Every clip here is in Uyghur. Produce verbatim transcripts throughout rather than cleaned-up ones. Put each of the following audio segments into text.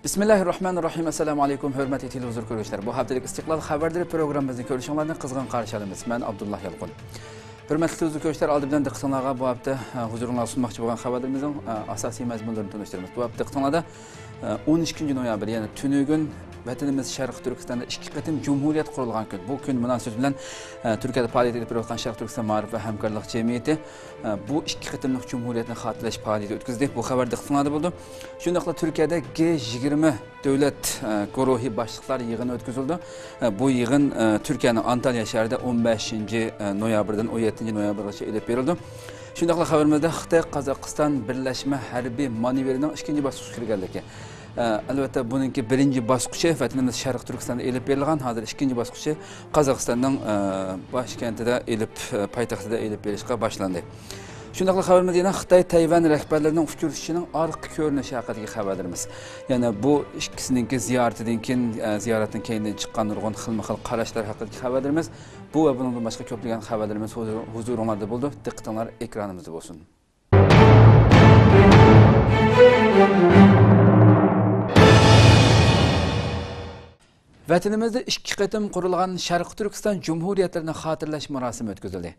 بىسمىللاھىررەھمانىررەھىم. ئەسسالامۇ ئەلەيكۇم، ھۆرمەتلىك تېلېۋىزور كۆرگۈچىلەر. بۇ ھەپتىلىك ئىستىقلال خەۋەرلىرى پروگراممىمىزنى كۆرۈشۈڭلارنى قىزغىن قارشى ئالىمىز. مەن ئابدۇللا يالقۇن. ھۆرمەتلىك تېلېۋىزور كۆرگۈچىلەر، ئالدى بىلەن دىققىتىڭلارغا بۇ ھەپتە، ئە، ھۇزۇرۇڭلارغا سۇنماقچى بولغان خەۋەرلىرىمىزنىڭ، ئە، ئاساسىي مەزمۇنلىرىنى تونۇشتۇرىمىز. بۇ ھەپتە دىققىتىڭلاردا، ئە، ئون ئىككىنچى نويابىر، يەنى تۈنۈگۈن ۋەتىنىمىز شەرقىي تۈركىستاندا ئىككى قېتىم جۇمھۇرىيەت قۇرۇلغان كۈن. بۇ كۈن مۇناسىۋىتى بىلەن، ئە، تۈركىيەدە پائالىيەت ئېلىپ بېرىۋاتقان شەرقىي تۈركىستان مائارىپ ۋە ھەمكارلىق جەمئىيىتى، ئە، بۇ ئىككى قېتىملىق جۇمھۇرىيەتنى خاتىرىلەش پائالىيىتى ئۆتكۈزدى. بۇ خەۋەر دىققىتىڭلاردا بولىدۇ. شۇنداقلا تۈركىيەدە گې يىگىرمە دۆلەت، ئە، گۇرۇھى باشلىقلار يىغىنى ئۆتكۈزۈلدى. ئە، بۇ يىغىن، ئە، تۈركىيەنىڭ ئانتاليا شەھىرىدە ئون بەشىنچى، ئە، نويابىردىن ئون يەتتىنچى نويابىرغىچە ئېلىپ بېرىلدى. شۇنداقلا خەۋىرىمىزدە خىتاي-قازاقىستان بىرلەشمە ھەربىي مانېۋىرىنىڭ ئىككىنچى باسقۇچقا كىرگەنلىكى. ئە، ئەلۋەتتە، بۇنىڭكى بىرىنچى باسقۇچى ۋەتىنىمىز شەرقىي تۈركىستاندا ئېلىپ بېرىلغان، ھازىر ئىككىنچى باسقۇچى قازاقىستاننىڭ، ئە، باشكەنتىدە ئېلىپ، ئە، پايتەختىدە ئېلىپ بېرىشقا باشلاندى. شۇنداقلا خەۋىرىمىز يەنە خىتاي-تەيۋەن رەھبەرلىرىنىڭ ئۇچرىشىشىنىڭ ئارقا كۆرۈنۈشى ھەققىدىكى خەۋەرلىرىمىز. يەنە بۇ ئىككىسىنىڭكى زىيارىتىدىن كېيىن، ئە، زىيارەتتىن كەينىدىن چىققان نۇرغۇن خىلمۇ خىل قاراشلار ھەققىدىكى خەۋەرلىرىمىز. بۇ ۋە بۇنىڭدىن باشقا كۆپلىگەن خەۋەرلىرىمىز ھۇزۇر-، ھۇزۇرۇڭلاردا بولىدۇ. دىققىتىڭلار ئېكرانىمىزدا بولسۇن. ۋەتىنىمىزدە ئىككى قېتىم قۇرۇلغان شەرقىي تۈركىستان جۇمھۇرىيەتلىرىنى خاتىرىلەش مۇراسىمى ئۆتكۈزۈلدى.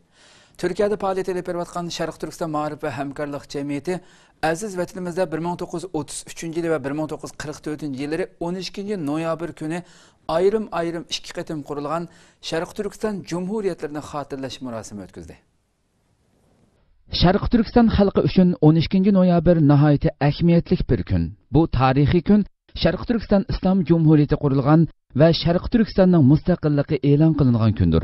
تۈركىيەدە پائالىيەت ئېلىپ بېرىۋاتقان شەرقىي تۈركىستان مائارىپ ۋە ھەمكارلىق جەمئىيىتى ئەزىز ۋەتىنىمىزدە بىر مىڭ توققۇز يۈز ئوتتۇز ئۈچىنچى يىلى ۋە بىر مىڭ توققۇز يۈز قىرىق تۆتىنچى يىللىرى ئون ئىككىنچى نويابىر كۈنى ئايرىم-ئايرىم ئىككى قېتىم قۇرۇلغان شەرقىي تۈركىستان جۇمھۇرىيەتلىرىنى خاتىرىلەش مۇراسىمى ئۆتكۈزدى. شەرقىي تۈركىستان خەلقى ئۈچۈن ئون ئىككىنچى نويابىر ناھايىتى ئەھمىيەتلىك بىر كۈن. بۇ تارىخىي كۈن شەرقىي تۈركىستان ئىسلام جۇمھۇرىيىتى قۇرۇلغان ۋە شەرقىي تۈركىستاننىڭ مۇستەقىللىقى ئېلان قىلىنغان كۈندۇر.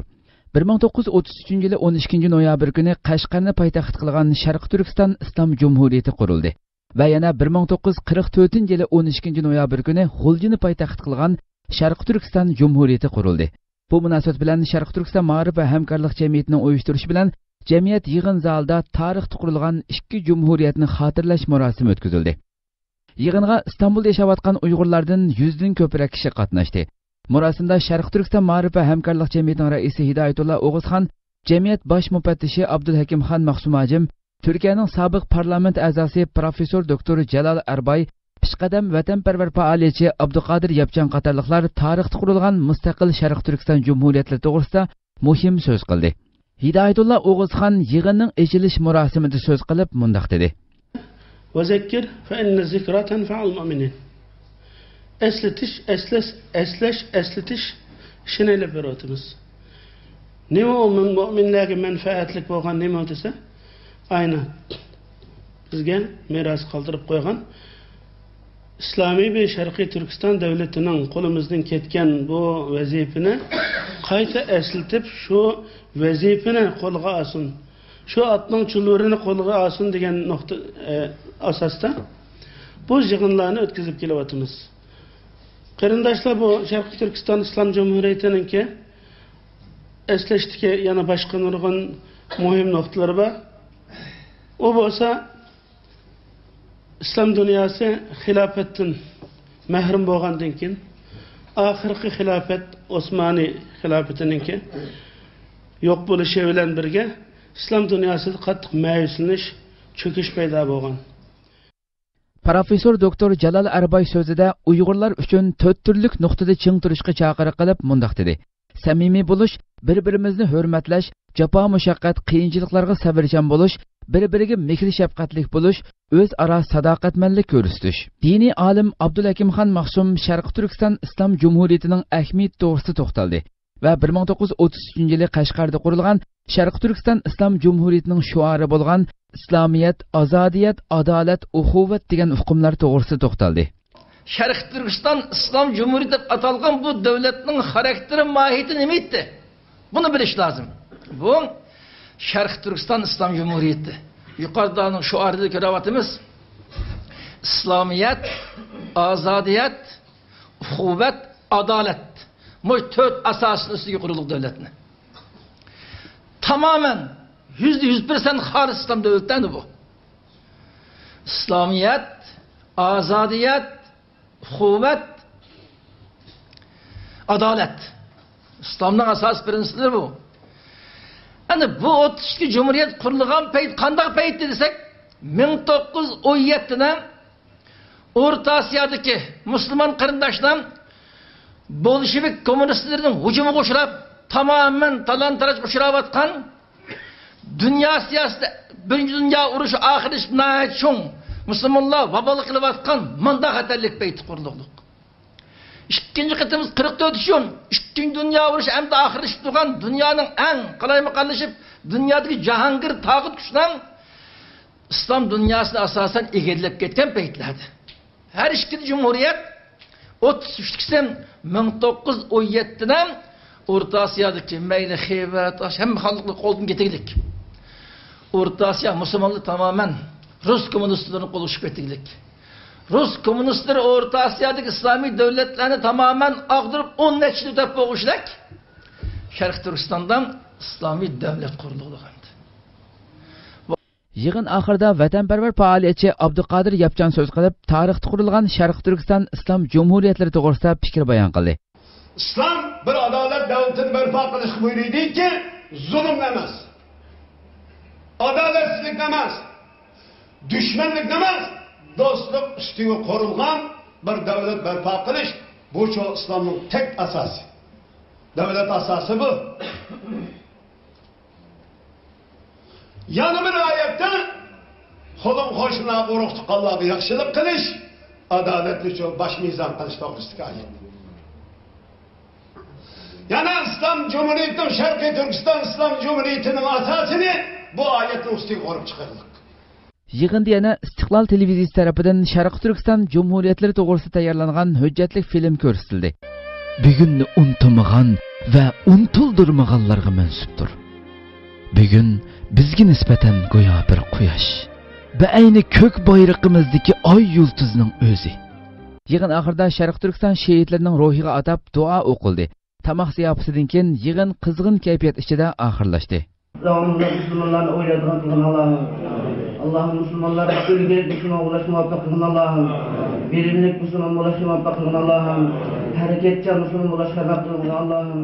بىر مىڭ توققۇز يۈز ئوتتۇز ئۈچىنچى يىلى ئون ئىككىنچى نويابىر كۈنى قەشقەرنى پايتەخت قىلغان شەرقىي تۈركىستان ئىسلام جۇمھۇرىيىتى قۇرۇلدى ۋە يەنە بىر مىڭ توققۇز يۈز قىرىق تۆتىنچى يىلى ئون ئىككىنچى نويابىر كۈنى غۇلجىنى پايتەخت قىلغان شەرقىي تۈركىستان جۇمھۇرىيىتى قۇرۇلدى. بۇ مۇناسىۋەت بىلەن شەرقىي تۈركىستان مائارىپ ۋە ھەمكارلىق جەمئىيىتىنىڭ ئۇيۇشتۇرۇشى بىلەن جەمئىيەت يىغىن زالىدا تارىختا قۇرۇلغان ئىككى جۇمھۇرىيەتنى خاتىرىلەش مۇراسىمى ئۆتكۈزۈلدى. يىغىنغا ئىستانبۇلدا ياشاۋاتقان ئۇيغۇرلاردىن يۈزدىن كۆپرەك كىشى قاتناشتى. مۇراسىمدا شەرقىي تۈركىستان مائارىپ ۋە ھەمكارلىق جەمئىيىتىنىڭ رەئىسى ھىدايەتۇللا ئوغۇزخان، جەمئىيەت باش مۇپەتتىشى ئابدۇلھەكىمخان مەخسۇم ھاجىم، تۈركىيەنىڭ سابىق پارلامېنت ئەزاسى پروفېسسور دوكتور جالال ئەرباي، پېشقەدەم ۋەتەنپەرۋەر پائالىيەتچى ئابدۇقادىر ياپچان قاتارلىقلار تارىختا قۇرۇلغان مۇستەقىل شەرقىي تۈركىستان جۇمھۇرىيەتلىرى توغرىسىدا مۇھىم سۆز قىلدى. ھىدايەتۇللا ئوغۇزخان يىغىننىڭ ئېچىلىش مۇراسىمىدا سۆز قىلىپ مۇنداق دېدى. وذكر فإن الذكرى تنفع المؤمنين. ئەسلىتىش، ئەسلەش، ئەسلەش، ئەسلىتىش ئىشىنى ئېلىپ بېرىۋاتىمىز. نېمە ئۇ مۇ-، مۇئمىنلەرگە مەنپەئەتلىك بولغان نېمە دېسە، ئاينا بىزگە مىراس قالدۇرۇپ قويغان ئىسلامىي بىر شەرقىي تۈركىستان دۆلىتىنىڭ قولىمىزدىن كەتكەن بۇ ۋەزىپىنى قايتا ئەسلىتىپ، شۇ ۋەزىپىنى قولغا ئالسۇن، شۇ ئاتنىڭ چۇلۋۇرىنى قولغا ئالسۇن دېگەن نۇقتا، ئە، ئاساستا بۇ يىغىنلارنى ئۆتكۈزۈپ كېلىۋاتىمىز. قېرىنداشلار، بۇ شەرقىي تۈركىستان ئىسلام جۇمھۇرىيىتىنىڭكى ئەسلەشتىكى يەنە باشقا نۇرغۇن مۇھىم نۇقتىلىرى بار. ئۇ بولسا ئىسلام دۇنياسى خىلاپەتتىن مەھرۇم بولغاندىن كېيىن، ئاخىرقى خىلاپەت، ئوسمانىي خىلاپىتىنىڭكى يوق بولۇشى بىلەن بىرگە، ئىسلام دۇنياسىدا قاتتىق مەيۈسلىنىش، چۆكۈش پەيدا بولغان. پروفېسسور دوكتور جالال ئەرباي سۆزىدە ئۇيغۇرلار ئۈچۈن تۆت تۈرلۈك نۇقتىدا چىڭ تۇرۇشقا چاقىرىق قىلىپ مۇنداق دېدى. سەمىمىي بولۇش، بىر-بىرىمىزنى ھۆرمەتلەش، جاپا-مۇشەققەت، قىيىنچىلىقلارغا سەۋرچان بولۇش، بىر-بىرىگە مېھىر-شەپقەتلىك بولۇش، ئۆزئارا ساداقەتمەنلىك كۆرسىتىش. دىنىي ئالىم ئابدۇلھەكىمخان مەخسۇم شەرقىي تۈركىستان ئىسلام جۇمھۇرىيىتىنىڭ ئەھمىيىتى توغرىسىدا توختالدى ۋە بىر مىڭ توققۇز يۈز ئوتتۇز ئۈچىنچى يىلى قەشقەردە قۇرۇلغان شەرقىي تۈركىستان ئىسلام جۇمھۇرىيىتىنىڭ شوئارى بولغان ئىسلامىيەت، ئازادىيەت، ئادالەت، ئۇخۇۋەت دېگەن ئۇقۇملار توغرىسىدا توختالدى. شەرقىي تۈركىستان ئىسلام جۇمھۇرىيىتى دەپ ئاتالغان بۇ دۆلەتنىڭ خاراكتېرى، ماھىيىتى نېمە ئىدى؟ بۇنى بىلىش لازىم. بۇ شەرقىي تۈركىستان ئىسلام جۇمھۇرىيىتى. يۇقىرىدا ئۇنىڭ شوئارىدا كۆرۈۋاتىمىز. ئىسلامىيەت، ئازادىيەت، ئۇخۇۋەت، ئادالەت. مۇشۇ تۆت ئاساسنىڭ ئۈستىگە قۇرۇلغان دۆلەتنى. تامامەن يۈزدە يۈز پىرسەنت خالىس ئىسلام دۆلىتى ئەمدى بۇ. ئىسلامىيەت، ئازادىيەت، ئۇخۇۋەت، ئادالەت. ئىسلامنىڭ ئاساسىي پىرىنسىپلىرى بۇ. ئەمدى بۇ ئوتتۇز ئىككى جۇمھۇرىيەت قۇرۇلغان پەيت قانداق پەيتتە دېسەك، مىڭ توققۇز يۈز ئون يەتتىدە ئورتا ئاسىيادىكى مۇسۇلمان قېرىنداشلار بولشېۋىك كوممۇنىستلىرىنىڭ ھۇجۇمىغا ئۇچراپ، تامامەن تالان-تاراجغا ئۇچراۋاتقان، دۇنيا سىياسىتى، بىرىنچى دۇنيا ئۇرۇشى ئاخىرلىشىپ، ناھايىتى چوڭ، مۇسۇلمانلار ۋابالىق قىلىۋاتقان مۇنداق خەتەرلىك پەيتتە قۇرۇلدۇق. ئىككىنچى قېتىمىز قىرىق تۆتىنچى ئىيۇن، ئىككىنچى دۇنيا ئۇرۇشى ئەمدى ئاخىرلىشىپ تۇرغان، دۇنيانىڭ ئەڭ قالايمىقانلىشىپ، دۇنيادىكى جاھانگىر تاغۇت كۈچلەر ئىسلام دۇنياسىنى ئاساسەن ئىگىلەپ كەتكەن پەيتلەردە، ھەر ئىككى جۇمھۇرىيەت ئوتتۇز ئۈچ قىسىم مىڭ توققۇز يۈز ئون يەتتىدە ئورتا ئاسىيادىكى مەيلى خىۋا، تاش، ھەممە خانلىقلار قولدىن كېتىگلىك. ئورتا ئاسىيا مۇسۇلمانلىرى تامامەن رۇس كوممۇنىستلىرىنىڭ قولىغا چۈشۈپ كېتىگلىك. رۇس كوممۇنىستلىرى ئورتا ئاسىيادىكى ئىسلامىي دۆلەتلەرنى تامامەن ئاغدۇرۇپ، ئون نەچچە يىل ئۆتۈپ بولغۇچىلىك شەرقىي تۈركىستاندا ئىسلامىي دۆلەت قۇرۇلدى. يىغىن ئاخىرىدا ۋەتەنپەرۋەر پائالىيەتچى ئابدۇقادىر ياپچان سۆز قىلىپ، تارىختا قۇرۇلغان شەرقىي تۈركىستان ئىسلام جۇمھۇرىيەتلىرى توغرىسىدا پىكىر بايان قىلدى. ئىسلام بىر ئادالەت دۆلىتىنى بەرپا قىلىشقا بۇيرۇيدۇكى، زۇلۇم ئەمەس، ئادالەتسىزلىك ئەمەس، دۈشمەنلىك ئەمەس، دوستلۇق ئۈستىگە قۇرۇلغان بىر دۆلەت بەرپا قىلىش، بۇ شۇ ئىسلامنىڭ تەك ئاساسى، دۆلەت ئاساسى بۇ. يەنە بىر ئايەتتە، قولۇڭ قوشنىلارغا، ئۇرۇق تۇغقانلارغا ياخشىلىق قىلىش، ئادالەتنى شۇ باش مىزان قىلىش توغرىسىدىكى ئايەت. يەنە ئىسلام جۇمھۇرىيىتىنىڭ، شەرقىي تۈركىستان ئىسلام جۇمھۇرىيىتىنىڭ ئاساسىنى بۇ ئايەتنىڭ ئۈستىگە قۇرۇپ چىقىغلىق. يىغىندا يەنە ئىستىقلال تېلېۋىزىيىسى تەرىپىدىن شەرقىي تۈركىستان جۇمھۇرىيەتلىرى توغرىسىدا تەييارلانغان ھۆججەتلىك فىلىم كۆرسىتىلدى. بۈگۈننى ئۇنتۇمىغان ۋە ئۇنتۇلدۇرمىغانلارغا مەنسۇپتۇر. بۈگۈن بىزگە نىسبەتەن گويا بىر قۇياش، بەئەينى كۆك بايرىقىمىزدىكى ئاي يۇلتۇزنىڭ ئۆزى. يىغىن ئاخىرىدا شەرقىي تۈركىستان شېھىتلىرىنىڭ روھىغا ئاتاپ دۇئا ئوقۇلدى. تاماق زىياپىتىدىن كېيىن يىغىن قىزغىن كەيپىيات ئىچىدە ئاخىرلاشتى. داۋاملىق مۇسۇلمانلارنى ئويلايدىغان قىلغىن ئاللاھىم. ئاللاھىم مۇسۇلمانلارنى ئۈلگىلىك مۇسۇلمان بولۇشقا مۇۋەپپەق قىلغىن ئاللاھىم. بىلىملىك مۇسۇلمان بولۇشقا مۇۋەپپەق قىلغىن ئاللاھىم. ھەرىكەتچان مۇسۇلمان بولۇشقا مۇۋەپپەق قىلغىن ئاللاھىم.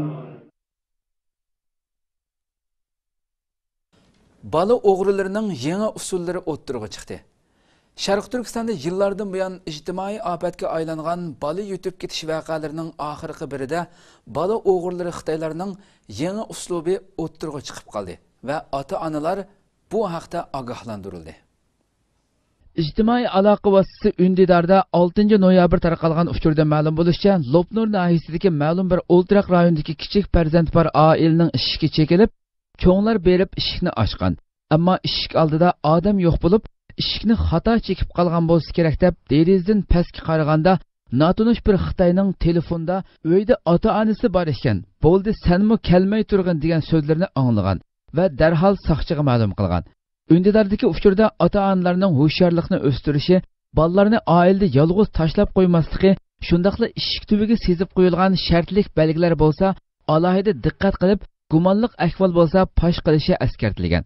بالا ئوغرىلىرىنىڭ يېڭى ئۇسۇللىرى ئوتتۇرىغا چىقتى. شەرقىي تۈركىستاندا يىللاردىن بۇيان ئىجتىمائىي ئاپەتكە ئايلانغان بالا يۆتۈپ كېتىش ۋەقەلىرىنىڭ ئاخىرقى بىرىدە بالا ئوغرىلىرى خىتايلارنىڭ يېڭى ئۇسلۇبى ئوتتۇرىغا چىقىپ قالدى ۋە ئاتا-ئانىلار بۇ ھەقتە ئاگاھلاندۇرۇلدى. ئىجتىمائىي ئالاقە ۋاسىتىسى ئۈندىداردا ئالتىنچى نويابىر تارقالغان ئۇچۇردا مەلۇم بولۇشىچە، لوپنۇر ناھىيەسىدىكى مەلۇم بىر ئولتۇراق رايونىدىكى كىچىك پەرزەنتى بار ئائىلىنىڭ ئىشىكى چېكىلىپ، چوڭلار بېرىپ ئىشىكنى ئاچقان. ئەمما ئىشىك ئالدىدا ئادەم يوق بولۇپ، ئىشىكنى خاتا چېكىپ قالغان بولسا كېرەك دەپ، دېرىزىدىن پەسكە قارىغاندا، ناتونۇش بىر خىتاينىڭ تېلېفوندا «ئۆيدە ئاتا-ئانىسى بار ئىكەن، بولدى، سەنمۇ كەلمەي تۇرغىن» دېگەن سۆزلىرىنى ئاڭلىغان ۋە دەرھال ساقچىغا مەلۇم قىلغان. ئۈندىداردىكى ئۇچۇردا ئاتا-ئانىلارنىڭ ھوشيارلىقنى ئۆستۈرۈشى، بالىلارنى ئائىلىدە يالغۇز تاشلاپ قويماسلىقى، شۇنداقلا ئىشىك تۈۋىگە سىزىپ قويۇلغان شەرتلىك بەلگىلەر بولسا ئالاھىدە دىققەت قىلىپ، گۇمانلىق ئەھۋال بولسا پاش قىلىشى ئەسكەرتىلگەن.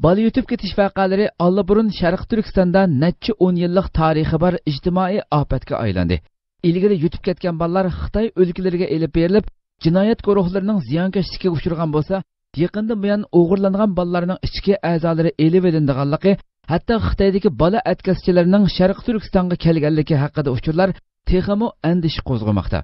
بالا يۆتۈپ كېتىش ۋەقەلىرى ئاللىبۇرۇن شەرقىي تۈركىستاندا نەچچە ئون يىللىق تارىخى بار ئىجتىمائىي ئاپەتكە ئايلاندى. ئىلگىرى يۆتۈپ كەتكەن بالىلار خىتاي ئۆلكىلىرىگە ئېلىپ بېرىلىپ، جىنايەت گۇرۇھلىرىنىڭ زىيانكەشلىكىگە ئۇچرىغان بولسا، يېقىندىن بۇيان ئوغرىلانغان بالىلارنىڭ ئىچكى ئەزالىرى ئېلىۋېلىنىدىغانلىقى، ھەتتا خىتايدىكى بالا ئەتكەسچىلەرنىڭ شەرقىي تۈركىستانغا كەلگەنلىكى ھەققىدە ئۇچۇرلار تېخىمۇ ئەندىشە قوزغىماقتا.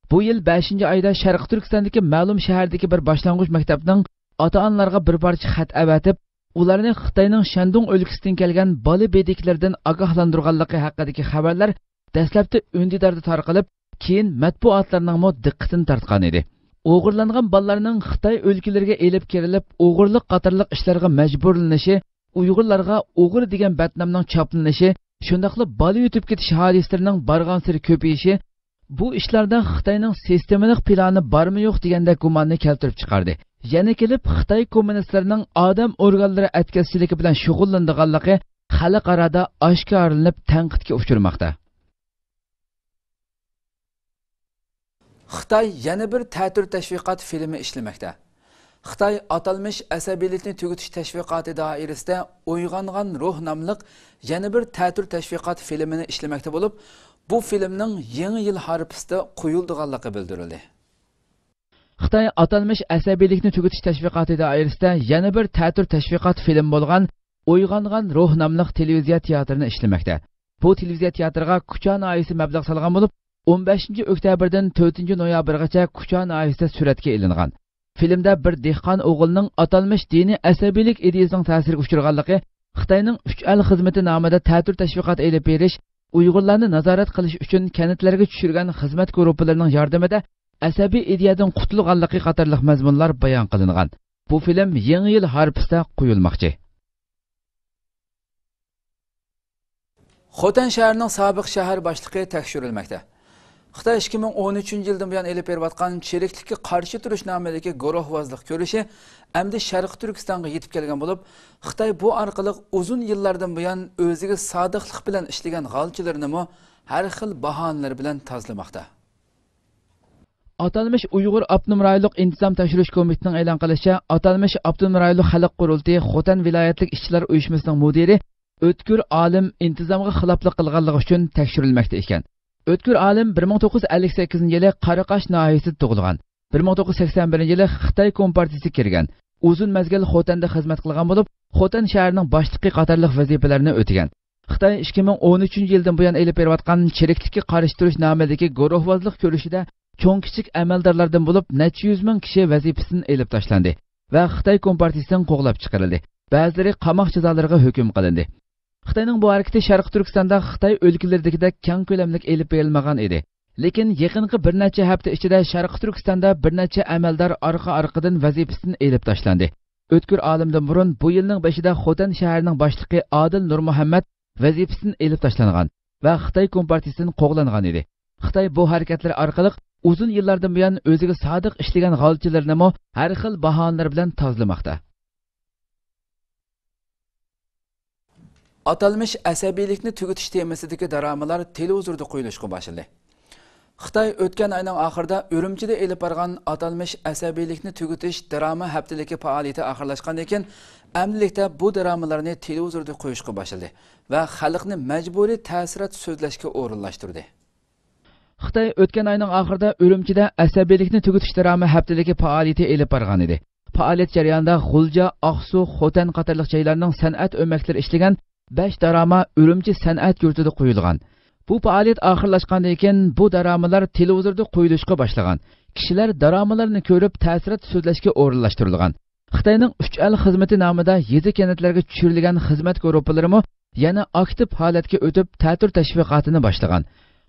بۇ يىل بەشىنچى ئايدا شەرقىي تۈركىستاندىكى مەلۇم شەھەردىكى بىر باشلانغۇچ مەكتەپنىڭ ئاتا-ئانىلارغا بىر پارچە خەت ئەۋەتىپ، ئۇلارنى خىتاينىڭ شەندۇڭ ئۆلكىسىدىن كەلگەن بالا بېدىكلىرىدىن ئاگاھلاندۇرغانلىقى ھەققىدىكى خەۋەرلەر دەسلەپتە ئۈندىداردا تارقىلىپ، كېيىن مەتبۇئاتلارنىڭمۇ دىققىتىنى تارتقانىدى. ئوغرىلانغان بالىلارنىڭ خىتاي ئۆلكىلىرىگە ئېلىپ كىرىلىپ، ئوغرىلىق قاتارلىق ئىشلارغا مەجبۇرلىنىشى، ئۇيغۇرلارغا ئوغرى دېگەن بەتنامنىڭ چاپلىنىشى، شۇنداقلا بالا يۆتۈپ كېتىش ھادىسىلىرىنىڭ بارغانسېرى كۆپىيىشى، بۇ ئىشلاردا خىتاينىڭ سىستېمىلىق پىلانى بارمۇ يوق دېگەندەك گۇماننى كەلتۈرۈپ چىقاردى. يەنە كېلىپ خىتاي كوممۇنىستلىرىنىڭ ئادەم ئورگانلىرى ئەتكەسچىلىكى بىلەن شۇغۇللىنىدىغانلىقى خەلقئارادا ئاشكارىلىنىپ تەنقىدكە ئۇچرىماقتا. خىتاي يەنە بىر تەتۈر تەشۋىقات فىلىمى ئىشلىمەكتە. خىتاي ئاتالمىش ئەسەبىيلىكنى تۈگىتىش تەشۋىقاتى دائىرىسىدە «ئويغانغان روھ» ناملىق يەنە بىر تەتۈر تەشۋىقات فىلىمىنى ئىشلىمەكتە بولۇپ، بۇ فىلىمنىڭ يېڭى يىل ھارپىسىدا قويۇلىدىغانلىقى بىلدۈرۈلدى. خىتاي ئاتالمىش ئەسەبىيلىكنى تۈگىتىش تەشۋىقاتى دائىرىسىدە يەنە بىر تەتۈر تەشۋىقات فىلىمى بولغان «ئويغانغان روھ» ناملىق تېلېۋىزىيە تىياتىرىنى ئىشلىمەكتە. بۇ تېلېۋىزىيە تىياتىرىغا كۇچا ناھىيەسى مەبلەغ سالغان بولۇپ، ئون بەشىنچى ئۆكتەبىردىن تۆتىنچى نويابىرغىچە كۇچا ناھىيەسىدە سۈرەتكە ئېلىنغان. فىلىمدە بىر دېھقان ئوغۇلنىڭ ئاتالمىش دىنىي ئەسەبىيلىك ئىدىيىسىنىڭ تەسىرىگە ئۇچرىغانلىقى، خىتاينىڭ ئۈچ ئەل خىزمىتى نامىدا تەتۈر تەشۋىقات ئېلىپ بېرىش، ئۇيغۇرلارنى نازارەت قىلىش ئۈچۈن كەنتلەرگە چۈشۈرگەن خىزمەت گۇرۇپپىلىرىنىڭ ياردىمىدە ئەسەبىي ئىدىيەدىن قۇتۇلغانلىقى قاتارلىق مەزمۇنلار بايان قىلىنغان. بۇ فىلىم يېڭى يىل ھارپىسىدا قويۇلماقچى. خوتەن شەھىرىنىڭ سابىق شەھەر باشلىقى تەكشۈرۈلمەكتە. خىتاي ئىككى مىڭ ئون ئۈچىنچى يىلدىن بۇيان ئېلىپ بېرىۋاتقان چىرىكلىككە قارشى تۇرۇش نامىدىكى گۇرۇھۋازلىق كۈرىشى ئەمدى شەرقىي تۈركىستانغا يېتىپ كەلگەن بولۇپ، خىتاي بۇ ئارقىلىق ئۇزۇن يىللاردىن بۇيان ئۆزىگە سادىقلىق بىلەن ئىشلىگەن غالچىلىرىنىمۇ ھەر خىل باھانىلەر بىلەن تازىلىماقتا. ئاتالمىش ئۇيغۇر ئاپتونوم رايونلۇق ئىنتىزام تەكشۈرۈش كومىتېتىنىڭ ئېلان قىلىشىچە، ئاتالمىش ئاپتونوم رايونلۇق خەلق قۇرۇلتىيى خوتەن ۋىلايەتلىك ئىشچىلار ئۇيۇشمىسىنىڭ مۇدىرى ئۆتكۈر ئالىم ئىنتىزامغا خىلاپلىق قىلغانلىقى ئۈچۈن تەكشۈرۈلمەكتە ئىكەن. ئۆتكۈر ئالىم بىر مىڭ توققۇز يۈز ئەللىك سەككىزىنچى يىلى قاراقاش ناھىيەسىدە تۇغۇلغان. بىر مىڭ توققۇز يۈز سەكسەن بىرىنچى يىلى خىتاي كومپارتىيىسىگە كىرگەن. ئۇزۇن مەزگىل خوتەندە خىزمەت قىلغان بولۇپ، خوتەن شەھىرىنىڭ باشلىقى قاتارلىق ۋەزىپىلەرنى ئۆتىگەن. خىتاي ئىككى مىڭ ئون ئۈچىنچى يىلدىن بۇيان ئېلىپ بېرىۋاتقان چىرىكلىككە قارشى تۇرۇش نامىدىكى گۇرۇھۋازلىق كۈرىشىدە چوڭ-كىچىك ئەمەلدارلاردىن بولۇپ نەچچە يۈز مىڭ كىشى ۋەزىپىسىدىن ئېلىپ تاشلاندى ۋە خىتاي كومپارتىيىسىدىن قوغلاپ چىقىرىلدى. بەزىلىرى قاماق جازالىرىغا ھۆكۈم قىلىندى. خىتاينىڭ بۇ ھەرىكىتى شەرقىي تۈركىستاندا خىتاي ئۆلكىلىرىدىكىدەك كەڭ كۆلەملىك ئېلىپ بېرىلمىغان ئىدى. لېكىن يېقىنقى بىر نەچچە ھەپتە ئىچىدە شەرقىي تۈركىستاندا بىر نەچچە ئەمەلدار ئارقا-ئارقىدىن ۋەزىپىسىدىن ئېلىپ تاشلاندى. ئۆتكۈر ئالىمدىن بۇرۇن بۇ يىلنىڭ بېشىدا خوتەن شەھىرىنىڭ باشلىقى ئادىل نۇرمۇھەممەت ۋەزىپىسىدىن ئېلىپ تاشلانغان ۋە خىتاي كومپارتىيىسىدىن قوغلانغان ئىدى. خىتاي بۇ ھەرىكەتلىرى ئارقىلىق ئۇزۇن يىللاردىن بۇيان ئۆزىگە سادىق ئىشلىگەن غالچىلىرىنىمۇ ھەر خىل باھانىلەر بىلەن تازىلىماقتا. ئاتالمىش ئەسەبىيلىكنى تۈگىتىش تېمىسىدىكى دىرامىلار تېلېۋىزوردا قويۇلۇشقا باشلىدى. خىتاي ئۆتكەن ئاينىڭ ئاخىرىدا ئۈرۈمچىدە ئېلىپ بارغان ئاتالمىش ئەسەبىيلىكنى تۈگىتىش دىراما ھەپتىلىكى پائالىيىتى ئاخىرلاشقاندىن كېيىن، ئەمدىلىكتە بۇ دىرامىلارنى تېلېۋىزوردا قويۇشقا باشلىدى ۋە خەلقنى مەجبۇرىي تەسىرات سۆزلەشكە ئورۇنلاشتۇردى. خىتاي ئۆتكەن ئاينىڭ ئاخىرىدا ئۈرۈمچىدە ئەسەبىيلىكنى تۈگىتىش دىراما ھەپتىلىكى پائالىيىتى ئېلىپ بارغانىدى. پائالىيەت جەريانىدا غۇلجا، ئاقسۇ، خوتەن قاتارلىق جايلارنىڭ سەنئەت ئۆمەكلىرى ئىشلىگەن بەش دىراما ئۈرۈمچى سەنئەت يۇرتىدا قويۇلغان. بۇ پائالىيەت ئاخىرلاشقاندىن كېيىن، بۇ دىرامىلار تېلېۋىزوردا قويۇلۇشقا باشلىغان. كىشىلەر دىرامىلارنى كۆرۈپ، تەسىرات سۆزلەشكە ئورۇنلاشتۇرۇلغان. خىتاينىڭ ئۈچ ئەل خىزمىتى نامىدا يېزا-كەنتلەرگە چۈشۈرۈلگەن خىزمەت گۇرۇپپىلىرىمۇ يەنە ئاكتىپ ھالەتكە ئۆتۈپ، تەتۈر تەشۋىقاتىنى باشلىغان.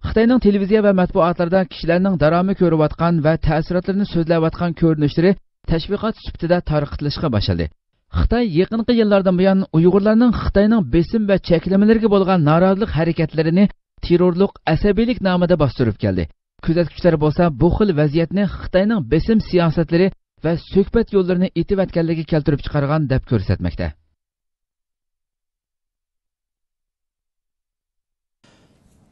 خىتاينىڭ تېلېۋىزىيە ۋە مەتبۇئاتلىرىدا كىشىلەرنىڭ دىراما كۆرۈۋاتقان ۋە تەسىراتلىرىنى سۆزلەۋاتقان كۆرۈنۈشلىرى تەشۋىقات سۈپىتىدە تارقىتىلىشقا باشلىدى. خىتاي يېقىنقى يىللاردىن بۇيان ئۇيغۇرلارنىڭ خىتاينىڭ بېسىم ۋە چەكلىمىلىرىگە بولغان نارازىلىق ھەرىكەتلىرىنى تېررورلۇق، ئەسەبىيلىك نامىدا باستۇرۇپ كەلدى. كۆزەتكۈچىلەر بولسا بۇ خىل ۋەزىيەتنى خىتاينىڭ بېسىم سىياسەتلىرى ۋە سۆھبەت يوللىرىنى ئېتىۋەتكەنلىكى كەلتۈرۈپ چىقارغان دەپ كۆرسەتمەكتە.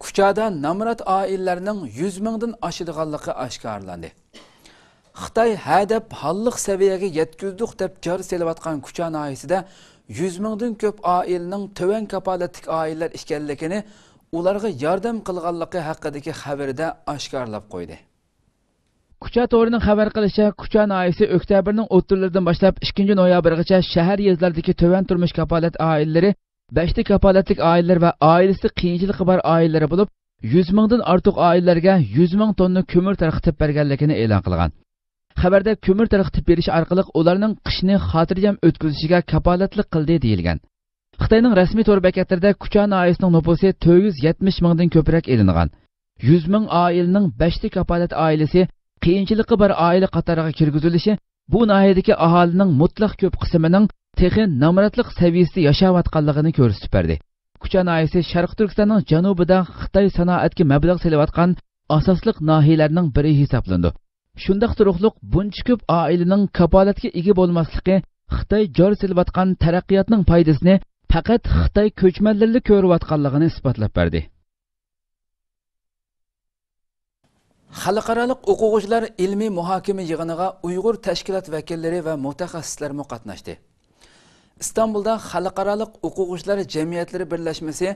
كۇچادا نامرات ئائىلىلەرنىڭ يۈز مىڭدىن ئاشىدىغانلىقى ئاشكارىلاندى. خىتاي ھە دەپ ھاللىق سەۋىيەگە يەتكۈزدۇق دەپ جار سېلىۋاتقان كۇچا ناھىيەسىدە يۈز مىڭدىن كۆپ ئائىلىنىڭ تۆۋەن كاپالەتلىك ئائىلىلەر ئىكەنلىكىنى، ئۇلارغا ياردەم قىلغانلىقى ھەققىدىكى خەۋىرىدە ئاشكارىلاپ قويدى. كۇچا تورىنىڭ خەۋەر قىلىشىچە، كۇچا ناھىيەسى ئۆكتەبىرنىڭ ئوتتۇرىلىرىدىن باشلاپ ئىككىنچى نويابىرغىچە شەھەر يېزىلاردىكى تۆۋەن تۇرمۇش كاپالەت ئائىلىلىرى، بەشتە كاپالەتلىك ئائىلىلەر ۋە ئائىلىسى قىيىنچىلىقى بار ئائىلىلەر بولۇپ، يۈز مىڭدىن ئارتۇق ئائىلىلەرگە يۈز مىڭ توننا كۆمۈر تارقىتىپ بەرگەنلىكىنى ئېلان قىلغان. خەۋەردە كۆمۈر تارقىتىپ بېرىش ئارقىلىق ئۇلارنىڭ قىشنى خاتىرجەم ئۆتكۈزۈشىگە كاپالەتلىك قىلدى دېيىلگەن. خىتاينىڭ رەسمىي تور بەتلىرىدە كۇچا ناھىيەسىنىڭ نوپۇسى تۆت يۈز يەتمىش مىڭدىن كۆپرەك ئېلىنغان. يۈز مىڭ ئائىلىنىڭ بەشتە كاپالەت ئائىلىسى قىيىنچىلىقى بار ئائىلە قاتارىغا كىرگۈزۈلۈشى بۇ ناھىيەدىكى ئاھالىنىڭ مۇتلەق كۆپ قىسمىنىڭ تېخى نامراتلىق سەۋىيەسىدە ياشاۋاتقانلىقىنى كۆرسىتىپ بەردى. كۇچا ناھىيەسى شەرقىي تۈركىستاننىڭ جەنۇبىدا خىتاي سانائەتكە مەبلەغ سېلىۋاتقان ئاساسلىق ناھىيەلەرنىڭ بىرى ھېسابلىنىدۇ. شۇنداق تۇرۇقلۇق بۇنچە كۆپ ئائىلىنىڭ كاپالەتكە ئىگە بولماسلىقى خىتاي جار سېلىۋاتقان تەرەققىياتنىڭ پايدىسىنى پەقەت خىتاي كۆچمەنلىرىلا كۆرۈۋاتقانلىقىنى ئىسپاتلاپ بەردى. خەلقئارالىق ئوقۇغۇچىلار ئىلمىي مۇھاكىمە يىغىنىغا ئۇيغۇر تەشكىلات ۋەكىللىرى ۋە مۇتەخەسسىسلەرمۇ قاتناشتى. ئىستانبۇلدا خەلقئارالىق ئوقۇغۇچىلار جەمئىيەتلىرى بىرلەشمىسى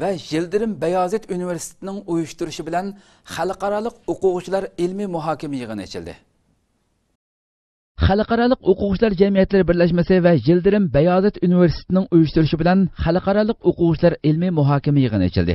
ۋە يىلدىرىم بايازىت ئۇنىۋېرسىتېتىنىڭ ئۇيۇشتۇرۇشى بىلەن خەلقئارالىق ئوقۇغۇچىلار ئىلمىي مۇھاكىمە يىغىنى ئېچىلدى. خەلقئارالىق ئوقۇغۇچىلار جەمئىيەتلىرى بىرلەشمىسى ۋە يىلدىرىم بايازىت ئۇنىۋېرسىتېتىنىڭ ئۇيۇشتۇرۇشى بىلەن خەلقئارالىق ئوقۇغۇچىلار ئىلمىي مۇھاكىمە يىغىنى ئېچىلدى.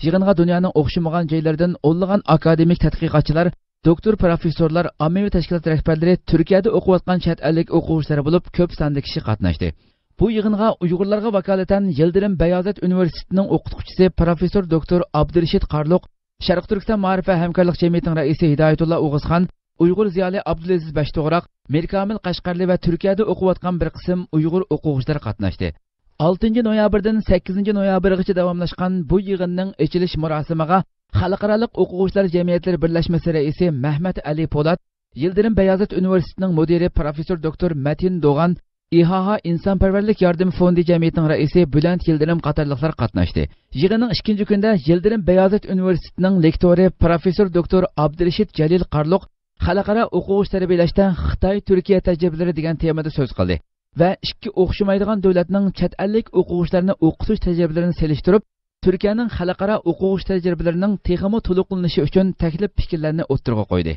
يىغىنغا دۇنيانىڭ ئوخشىمىغان جايلىرىدىن ئونلىغان ئاكادېمىك تەتقىقاتچىلار، دوكتور پروفېسسورلار، ئاممىۋى تەشكىلات رەھبەرلىرى، تۈركىيەدە ئوقۇۋاتقان چەت ئەللىك ئوقۇغۇچىلار بولۇپ كۆپ ساندا كىشى قاتناشتى. بۇ يىغىنغا ئۇيغۇرلارغا ۋاكالىتەن يىلدىرىم بايازىت ئۇنىۋېرسىتېتىنىڭ ئوقۇتقۇچىسى پروفېسسور دوكتور ئابدۇرېشىت قارلۇق، شەرقىي تۈركىستان مائارىپ ۋە ھەمكارلىق جەمئىيىتىنىڭ رەئىسى ھىدايەتۇللا ئوغۇزخان، ئۇيغۇر زىيالىي ئابدۇلئەزىز بەشتوغراق، مىركامىل قەشقەرلى ۋە تۈركىيەدە ئوقۇۋاتقان بىر قىسىم ئۇيغۇر ئوقۇغۇچىلار قاتناشتى. ئالتىنچى نويابىردىن سەككىزىنچى نويابىرغىچە داۋاملاشقان بۇ يىغىننىڭ ئېچىلىش مۇراسىمىغا خەلقئارالىق ئوقۇغۇچىلار جەمئىيەتلىرى بىرلەشمىسى رەئىسى مەھمەت ئەلى پولات، يىلدىرىم بايازىت ئۇنىۋېرسىتېتىنىڭ مۇدىرى پروفېسسور دوكتور مەتىن دوغان، ئىھائا ئىنسانپەرۋەرلىك ياردىمى فوندى جەمئىيىتىنىڭ رەئىسى بۈلەنت يىلدىرىم قاتارلىقلار قاتناشتى. يىغىننىڭ ئىككىنچى كۈنىدە يىلدىرىم بايازىت ئۇنىۋېرسىتېتىنىڭ لېكتورى پروفېسسور دوكتور ئابدۇرېشىت جەلىل قارلۇق خەلقئارا ئوقۇغۇچى تەربىيەلەشتە خىتاي تۈركىيە تەجرىبىلىرى دېگەن تېمىدا سۆز قىلدى ۋە ئىككى ئوخشىمايدىغان دۆلەتنىڭ چەت ئەللىك ئوقۇغۇچىلارنى ئوقۇتۇش تەجرىبىلىرىنى سېلىشتۇرۇپ، تۈركىيەنىڭ خەلقئارا ئوقۇغۇچى تەجرىبىلىرىنىڭ تېخىمۇ تولۇقلىنىشى ئۈچۈن تەكلىپ پىكىرلەرنى ئوتتۇرىغا قويدى.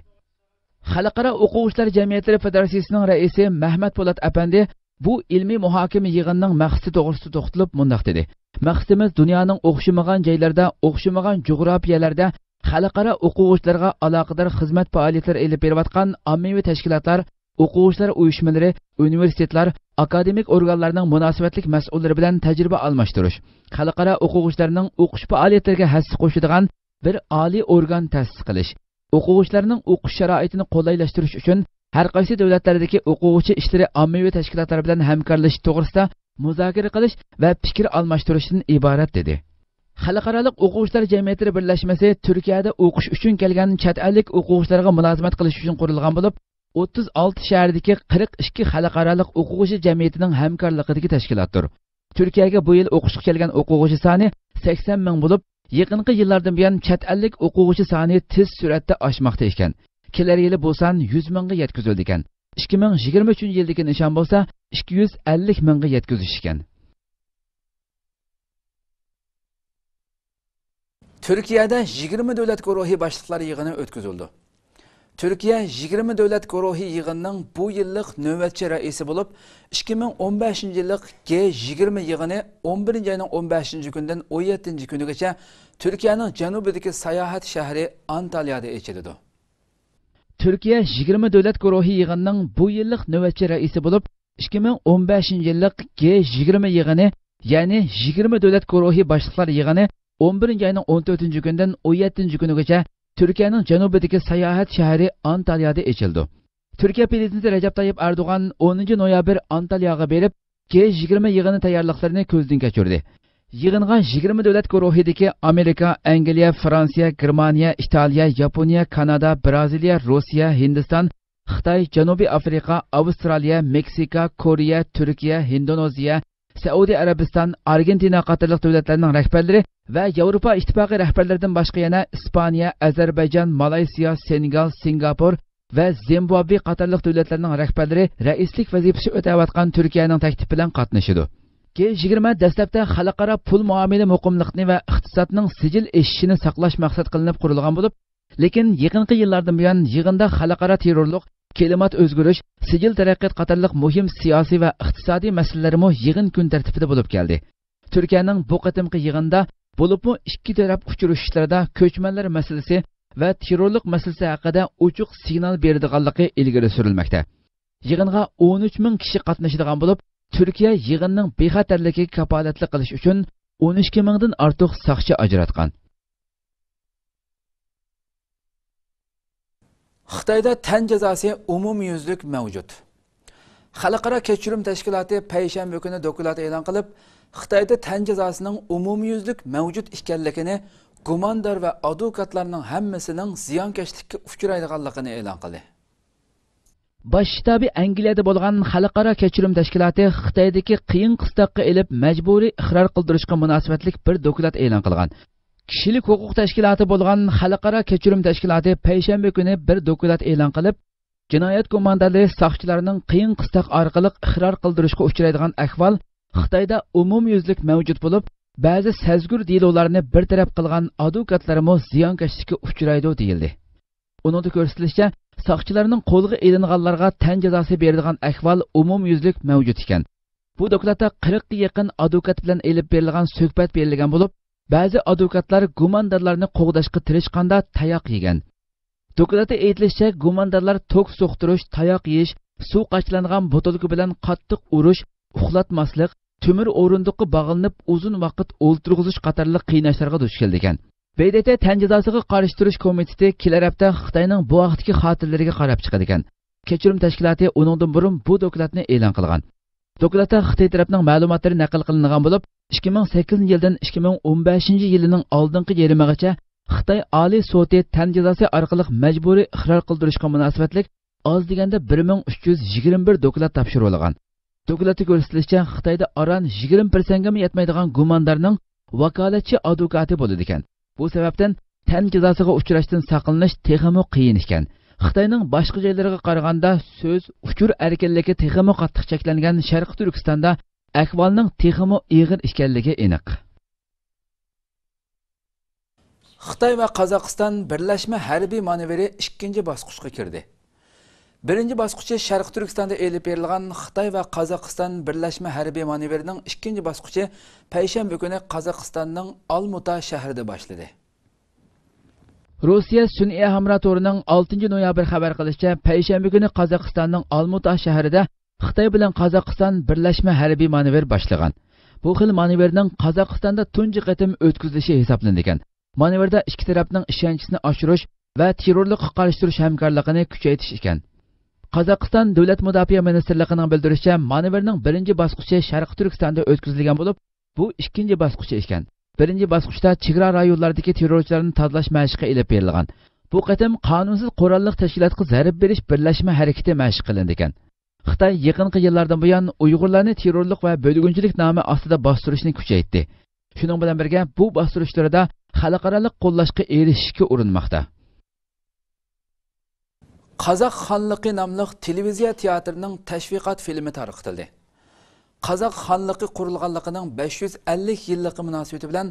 خەلقئارا ئوقۇغۇچىلار جەمئىيەتلىرى فېدېراتسىيىسىنىڭ رەئىسى مەھمەت پولات ئەپەندى بۇ ئىلمىي مۇھاكىمە يىغىنىنىڭ مەقسىتى توغرىسىدا توختىلىپ مۇنداق دېدى: مەقسىتىمىز دۇنيانىڭ ئوخشىمىغان جايلىرىدا، ئوخشىمىغان جۇغراپىيەلەردە خەلقئارا ئوقۇغۇچىلارغا ئالاقىدار خىزمەت پائالىيەتلىرى ئېلىپ بېرىۋاتقان ئاممىۋى تەشكىلاتلار، ئوقۇغۇچىلار ئۇيۇشمىلىرى، ئۇنىۋېرسىتېتلار، ئاكادېمىك ئورگانلارنىڭ مۇناسىۋەتلىك مەسئۇللىرى بىلەن تەجرىبە ئالماشتۇرۇش، خەلقئارا ئوقۇغۇچىلارنىڭ ئوقۇش پائالىيەتلىرىگە ھەسسە قوشىدىغان بىر ئالىي ئورگان تەسىس قىلىش، ئوقۇغۇچىلارنىڭ ئوقۇش شارائىتىنى قولايلاشتۇرۇش ئۈچۈن ھەر قايسى دۆلەتلەردىكى ئوقۇغۇچى ئىشلىرى ئاممىۋى تەشكىلاتلار بىلەن ھەمكارلىشىش توغرىسىدا مۇزاكىرە قىلىش ۋە پىكىر ئالماشتۇرۇشتىن ئىبارەت، دېدى. خەلقئارالىق ئوقۇغۇچىلار جەمئىيەتلىرى بىرلەشمىسى تۈركىيەدە ئوقۇش ئۈچۈن كەلگەن چەت ئەللىك ئوقۇغۇچىلارغا مۇلازىمەت قىلىش ئۈچۈن قۇرۇلغان بولۇپ، ئوتتۇز ئالتە شەھەردىكى قىرىق ئىككى خەلقئارالىق ئوقۇغۇچى جەمئىيىتىنىڭ ھەمكارلىقىدىكى تەشكىلاتتۇر. تۈركىيەگە بۇ يىل ئوقۇشقا كەلگەن ئوقۇغۇچى سانى سەكسەن مىڭ بولۇپ، يېقىنقى يىللاردىن بۇيان چەت ئەللىك ئوقۇغۇچى سانى تېز سۈرئەتتە ئاشماقتا ئىكەن. كېلەر يىلى بۇ سان يۈز مىڭغا يەتكۈزۈلىدىكەن. ئىككى مىڭ يىگىرمە ئۈچىنچى يىلدىكى نىشان بولسا ئىككى يۈز ئەللىك مىڭغا يەتكۈزۈش ئىكەن. تۈركىيەدە يىگىرمە دۆلەت گۇرۇھى باشلىقلار يىغىنى ئۆتكۈزۈلدى. تۈركىيە يىگىرمە دۆلەت گۇرۇھى يىغىنىنىڭ بۇ يىللىق نۆۋەتچى رەئىسى بولۇپ، ئىككى مىڭ ئون بەشىنچى يىللىق گې يىگىرمە يىغىنى ئون بىرىنچى ئاينىڭ ئون بەشىنچى كۈنىدىن ئون يەتتىنچى كۈنىگىچە تۈركىيەنىڭ جەنۇبىدىكى ساياھەت شەھىرى ئانتاليادا ئېچىلىدۇ. تۈركىيە يىگىرمە دۆلەت گۇرۇھى يىغىنىنىڭ بۇ يىللىق نۆۋەتچى رەئىسى بولۇپ، ئىككى مىڭ ئون بەشىنچى يىللىق گې يىگىرمە يىغىنى، يەنى يىگىرمە دۆلەت گۇرۇھى باشلىقلار يىغىنى ئون بىرىنچى ئاينىڭ ئون تۆتىنچى كۈنىدىن ئون يەتتىنچى كۈنىگىچە تۈركىيەنىڭ جەنۇبىدىكى ساياھەت شەھىرى ئانتاليادا ئېچىلىدۇ. تۈركىيە پرېزىدېنتى رەجەپ تايىپ ئەردوغان ئونىنچى نويابىر ئانتالياغا بېرىپ، گې يىگىرمە يىغىنى تەييارلىقلىرىنى كۆزدىن كەچۈردى. يىغىنغا يىگىرمە دۆلەت گۇرۇھىدىكى ئامېرىكا، ئەنگلىيە، فرانسىيە، گېرمانىيە، ئىتالىيە، ياپونىيە، كانادا، بىرازىلىيە، روسىيە، ھىندىستان، خىتاي، جەنۇبىي ئافرىقا، ئاۋسترالىيە، مېكسىكا، كورېيە، تۈركىيە، ھىندونېزىيە، سەئۇدى ئەرەبىستان، ئارگېنتىنا قاتارلىق دۆلەتلەرنىڭ رەھبەرلىرى ۋە ياۋروپا ئىتتىپاقى رەھبەرلىرىدىن باشقا يەنە ئىسپانىيە، ئەزەربەيجان، مالايسىيا، سېنېگال، سىنگاپور ۋە زىمبابۋې قاتارلىق دۆلەتلەرنىڭ رەھبەرلىرى رەئىسلىك ۋەزىپىسى ئۆتەۋاتقان تۈركىيەنىڭ تەكلىپى بىلەن قاتنىشىدۇ. گې يىگىرمە دەسلەپتە خەلقئارا پۇل مۇئامىلە مۇقىملىقىنى ۋە ئىقتىسادنىڭ سىجىل ئېشىشىنى ساقلاش مەقسەت قىلىنىپ قۇرۇلغان بولۇپ، لېكىن يېقىنقى يىللاردىن بۇيان يىغىندا خەلقئارا تېررورلۇق، كىلىمات ئۆزگىرىش، سىجىل تەرەققىيات قاتارلىق مۇھىم سىياسىي ۋە ئىقتىسادىي مەسىلىلەرمۇ يىغىن كۈن تەرتىپىدە بولۇپ كەلدى. تۈركىيەنىڭ بۇ قېتىمقى يىغىندا، بولۇپمۇ ئىككى تەرەپ ئۇچرىشىشلىرىدا كۆچمەنلەر مەسىلىسى ۋە تېررورلۇق مەسىلىسى ھەققىدە ئوچۇق سىگنال بېرىدىغانلىقى ئىلگىرى سۈرۈلمەكتە. يىغىنغا ئون ئۈچ مىڭ كىشى قاتنىشىدىغان بولۇپ، تۈركىيە يىغىننىڭ بىخەتەرلىكىگە كاپالەتلىك قىلىش ئۈچۈن ئون ئىككى مىڭدىن ئارتۇق ساقچى ئاجراتقان. خىتايدا تەن جازاسى ئومۇميۈزلۈك مەۋجۇت. خەلقئارا كەچۈرۈم تەشكىلاتى پەيشەنبە كۈنى دوكلات ئېلان قىلىپ، خىتايدا تەن جازاسىنىڭ ئومۇميۈزلۈك مەۋجۇت ئىكەنلىكىنى، گۇماندار ۋە ئادۋوكاتلارنىڭ ھەممىسىنىڭ زىيانكەشلىككە ئۇچرايدىغانلىقىنى ئېلان قىلدى. باش شتابى ئەنگلىيەدە بولغان خەلقئارا كەچۈرۈم تەشكىلاتى خىتايدىكى قىيىن قىستاققا ئېلىپ مەجبۇرىي ئىقرار قىلدۇرۇشقا مۇناسىۋەتلىك بىر دوكلات ئېلان قىلغان. كىشىلىك ھوقۇق تەشكىلاتى بولغان خەلقئارا كەچۈرۈم تەشكىلاتى پەيشەنبە كۈنى بىر دوكلات ئېلان قىلىپ، جىنايەت گۇماندارلىرى ساقچىلارنىڭ قىيىن قىستاق ئارقىلىق ئىقرار قىلدۇرۇشقا ئۇچرايدىغان ئەھۋال خىتايدا ئومۇميۈزلۈك مەۋجۇت بولۇپ، بەزى سەزگۈر دېلولارنى بىر تەرەپ قىلغان ئادۋوكاتلارمۇ زىيانكەشلىككە ئۇچرايدۇ، دېيىلدى. ئۇنىڭدا كۆرسىتىلىشىچە، ساقچىلارنىڭ قولغا ئېلىنغانلارغا تەن جازاسى بېرىدىغان ئەھۋال ئومۇميۈزلۈك مەۋجۇت ئىكەن. بۇ دوكلاتتا قىرىققا يېقىن ئادۋوكات بىلەن ئېلىپ بېرىلغان سۆھبەت بېرىلگەن بولۇپ، بەزى ئادۋوكاتلار گۇماندارلارنى قوغداشقا تىرىشقاندا تاياق يېگەن. دوكلاتتا ئېيتىلىشىچە، گۇماندارلار توك سوقتۇرۇش، تاياق يېيىش، سۇ قاچىلانغان بوتۇلكا بىلەن قاتتىق ئۇرۇش، ئۇخلاتماسلىق، تۆمۈر ئورۇندۇققا باغلىنىپ ئۇزۇن ۋاقىت ئولتۇرغۇزۇش قاتارلىق قىيناشلارغا دۇچ كېلىدىكەن. ب د ت تەن جازاسىغا قارشى تۇرۇش كومىتېتى كېلەر ھەپتە خىتاينىڭ بۇ ھەقتىكى خاتىرىلىرىگە قاراپ چىقىدىكەن. كەچۈرۈم تەشكىلاتى ئۇنىڭدىن بۇرۇن بۇ دوكلاتنى ئېلان قىلغان. دوكلاتتا خىتاي تەرەپنىڭ مەلۇماتلىرى نەقىل قىلىنغان بولۇپ، ئىككى مىڭ سەككىزىنچى يىلدىن ئىككى مىڭ ئون بەشىنچى يىلىنىڭ ئالدىنقى يېرىمىغىچە خىتاي ئالىي سوتى تەن جازاسى ئارقىلىق مەجبۇرىي ئىقرار قىلدۇرۇشقا مۇناسىۋەتلىك ئاز دېگەندە بىر مىڭ ئۈچ يۈز يىگىرمە بىر دوكلات تاپشۇرۇۋالغان. دوكلاتتا كۆرسىتىلىشىچە، خىتايدا ئاران يىگىرمە پىرسەنتكىمۇ يەتمەيدىغان گۇماندارنىڭ ۋاكالەتچى ئادۋوكاتى بولىدىكەن. بۇ سەۋەبتىن تەن جازاسىغا ئۇچراشتىن ساقلىنىش تېخىمۇ قىيىن ئىكەن. خىتاينىڭ باشقا جايلىرىغا قارىغاندا سۆز، ئۇچۇر ئەركىنلىكى تېخىمۇ قاتتىق چەكلەنگەن شەرقىي تۈركىستاندا ئەھۋالنىڭ تېخىمۇ ئېغىر ئىكەنلىكى ئېنىق. خىتاي ۋە قازاقىستان بىرلەشمە ھەربىي مانېۋىرى ئىككىنچى باسقۇچقا كىردى. بىرىنچى باسقۇچى شەرقىي تۈركىستاندا ئېلىپ بېرىلغان خىتاي ۋە قازاقىستان بىرلەشمە ھەربىي مانېۋىرىنىڭ ئىككىنچى باسقۇچى پەيشەنبە كۈنى قازاقىستاننىڭ ئالمۇتا شەھىرىدە باشلىدى. روسىيە سۈنئىي ھەمراھ تورىنىڭ ئالتىنچى نويابىر خەۋەر قىلىشىچە، پەيشەنبە كۈنى قازاقىستاننىڭ ئالمۇتا شەھىرىدە خىتاي بىلەن قازاقىستان بىرلەشمە ھەربىي مانېۋىر باشلىغان. بۇ خىل مانېۋىرنىڭ قازاقىستاندا تۇنجى قېتىم ئۆتكۈزۈلۈشى ھېسابلىنىدىكەن. مانېۋىردا ئىككى تەرەپنىڭ ئىشەنچىسىنى ئاشۇرۇش ۋە تېررورلۇققا قارشى تۇرۇش ھەمكارلىقىنى كۈچەيتىش ئىكەن. قازاقىستان دۆلەت مۇداپىئە مىنىستىرلىقىنىڭ بىلدۈرۈشىچە، مانېۋىرنىڭ بىرىنچى باسقۇچى شەرقىي تۈركىستاندا ئۆتكۈزۈلگەن بولۇپ، بۇ ئىككىنچى باسقۇچى ئىكەن. بىرىنچى باسقۇچتا چېگرا رايونلاردىكى تېررورچىلارنى تازىلاش مەشىقى ئېلىپ بېرىلغان. بۇ قېتىم قانۇنسىز قوراللىق تەشكىلاتقا زەربە بېرىش بىرلەشمە ھەرىكىتى مەشىق قىلىنىدىكەن. خىتاي يېقىنقى يىللاردىن بۇيان ئۇيغۇرلارنى تېررورلۇق ۋە بۆلگۈنچىلىك نامى ئاستىدا باستۇرۇشنى كۈچەيتتى. شۇنىڭ بىلەن بىرگە، بۇ باستۇرۇشلىرىدا خەلقئارالىق قوللاشقا ئېرىشىشكە ئۇرۇنماقتا. قازاق خانلىقى ناملىق تېلېۋىزىيە تىياتىرىنىڭ تەشۋىقات فىلىمى تارقىتىلدى. قازاق خانلىقى قۇرۇلغانلىقىنىڭ بەش يۈز ئەللىك يىللىقى مۇناسىۋىتى بىلەن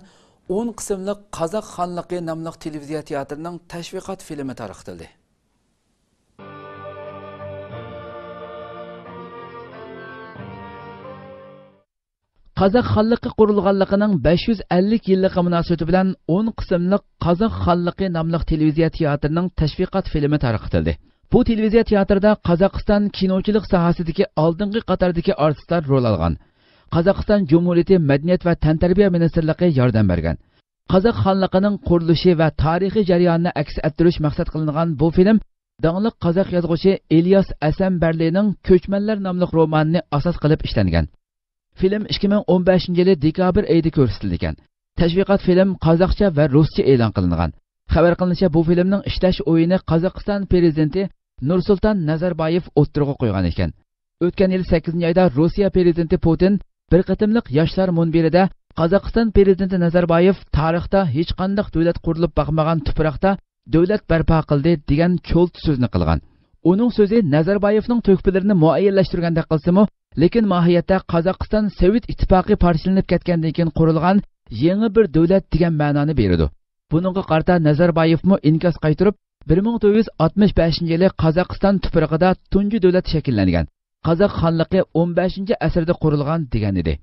ئون قىسىملىق قازاق خانلىقى ناملىق تېلېۋىزىيە تىياتىرىنىڭ تەشۋىقات فىلىمى تارقىتىلدى. قازاق خانلىقى قۇرۇلغانلىقىنىڭ بەش يۈز ئەللىك يىللىقى مۇناسىۋىتى بىلەن ئون قىسىملىق قازاق خانلىقى ناملىق تېلېۋىزىيە تىياتىرىنىڭ تەشۋىقات فىلىمى تارقىتىلدى. بۇ تېلېۋىزىيە تىياتىرىدا قازاقىستان كىنوچىلىق ساھەسىدىكى ئالدىنقى قاتاردىكى ئارتىسلار رول ئالغان. قازاقىستان جۇمھۇرىيىتى مەدەنىيەت ۋە تەنتەربىيە مىنىستىرلىقى ياردەم بەرگەن. قازاق خانلىقىنىڭ قۇرۇلۇشى ۋە تارىخىي جەريانىنى ئەكس ئەتتۈرۈش مەقسەت قىلىنغان بۇ فىلىم داڭلىق قازاق يازغۇچى ئىلياس ئەسەمبەرلىنىڭ كۆچمەنلەر ناملىق رومانىنى ئاساس قىلىپ ئىشلەنگەن. فىلىم ئىككى مىڭ ئون بەشىنچى يىلى دېكابىر ئېيىدا كۆرسىتىلگەن. تەشۋىقات فىلىم قازاقچە ۋە رۇسچە ئېلان قىلىنغان. خەۋەر قىلىنىشىچە، بۇ فىلىمنىڭ ئىشلەش ئويىنى قازاقىستان پىرېزىدېنتى نۇرسۇلتان نەزەربايېۋ ئوتتۇرىغا قويغان ئىكەن. ئۆتكەن يىل سەككىزىنچى ئايدا روسىيە پىرېزىدېنتى پۇتىن بىر قېتىملىق ياشلار مۇنبىرىدە قازاقىستان پىرېزىدېنتى نەزەربايېۋ تارىختا ھېچقانداق دۆلەت قۇرۇلۇپ باقمىغان تۇپراقتا دۆلەت بەرپا قىلدى دېگەن چولتا سۆزنى قىلغان. ئۇنىڭ سۆزى نەزەربايېۋنىڭ تۆھپىلىرىنى مۇئەييەنلەشتۈرگەندەك قىلسىمۇ، لېكىن ماھىيەتتە قازاقىستان سوۋېت ئىتتىپاقى پارچىلىنىپ كەتكەندىن كېيىن قۇرۇلغان يېڭى بىر دۆلەت دېگەن مەنانى بېرىدۇ. بۇنىڭغا قارىتا نەزەربايېۋمۇ ئىنكاس قايتۇرۇپ، بىر مىڭ توققۇز يۈز ئاتمىش بەشىنچى يىلى قازاقىستان تۇپرىقىدا تۇنجى دۆلەت شەكىللەنگەن. قازاق خانلىقى ئون بەشىنچى ئەسىردە قۇرۇلغان دېگەن ئىدى.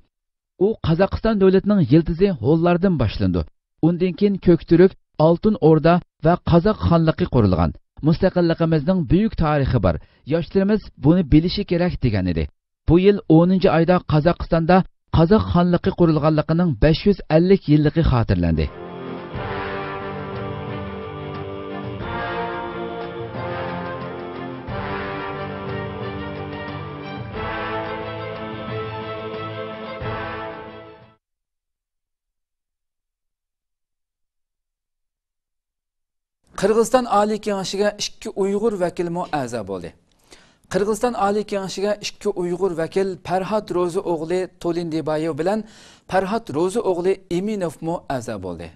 ئۇ قازاقىستان دۆلىتىنىڭ يىلتىزى ھونلاردىن باشلىنىدۇ. ئۇندىن كېيىن كۆكتۈرك، ئالتۇن ئوردا ۋە قازاق خانلىقى قۇرۇلغان. مۇستەقىللىقىمىزنىڭ بۈيۈك تارىخى بار. ياشلىرىمىز بۇنى بىلىشى كېرەك دېگەن ئىدى. بۇ يىل ئونىنچى ئايدا قازاقىستاندا قازاق خانلىقى قۇرۇلغانلىقىنىڭ بەش يۈز ئەللىك يىللىقى خاتىرىلەندى. قىرغىزىستان ئالىي كېڭىشىگە ئىككى ئۇيغۇر ۋەكىلمۇ ئەزا بولدى. قىرغىزىستان ئالىي كېڭىشىگە ئىككى ئۇيغۇر ۋەكىل پەرھات روزى ئوغلى تولېندىبايېۋ بىلەن پەرھات روزى ئوغلى ئىمىنوفمۇ ئەزا بولدى.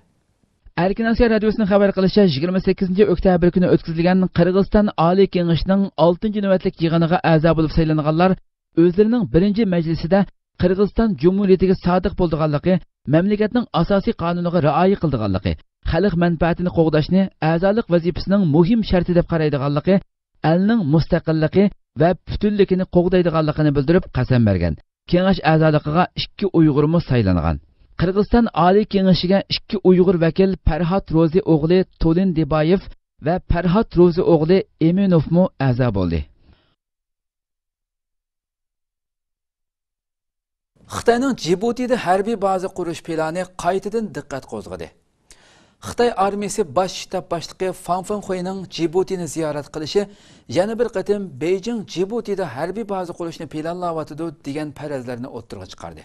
ئەركىن ئاسىيا رادىيوسىنىڭ خەۋەر قىلىشىچە، يىگىرمە سەككىزىنچى ئۆكتەبىر كۈنى ئۆتكۈزۈلگەن قىرغىزىستان ئالىي كېڭىشىنىڭ ئالتىنچى نۆۋەتلىك يىغىنىغا ئەزا بولۇپ سايلانغانلار ئۆزلىرىنىڭ بىرىنچى مەجلىسىدە قىرغىزىستان جۇمھۇرىيىتىگە سادىق بولىدىغانلىقى، مەملىكەتنىڭ ئاساسىي قانۇنىغا رىئايە قىلىدىغانلىقى، خەلق مەنپەئەتىنى قوغداشنى ئەزالىق ۋەزىپىسىنىڭ مۇھىم شەرتى دەپ قارايدىغانلىقى، ئەلنىڭ مۇستەقىللىقى ۋە پۈتۈنلۈكىنى قوغدايدىغانلىقىنى بىلدۈرۈپ قەسەم بەرگەن. كېڭەش ئەزالىقىغا ئىككى ئۇيغۇرمۇ سايلانغان. قىرغىزىستان ئالىي كېڭىشىگە ئىككى ئۇيغۇر ۋەكىل پەرھات روزى ئوغلى تولېندىبايېف ۋە پەرھات روزى ئوغلى ئېمىنوفمۇ ئەزا بولدى. خىتاينىڭ جىبۇتىدا ھەربىي بازا قۇرۇش پىلانى قايتىدىن دىققەت قوزغىدى. خىتاي ئارمىيىسى باش شتاب باشلىقى فاڭ فېڭخۇينىڭ جىبۇتىنى زىيارەت قىلىشى يەنە بىر قېتىم بېيجىڭ جىبۇتىدا ھەربىي بازا قۇرۇشنى پىلانلاۋاتىدۇ دېگەن پەرەزلەرنى ئوتتۇرىغا چىقاردى.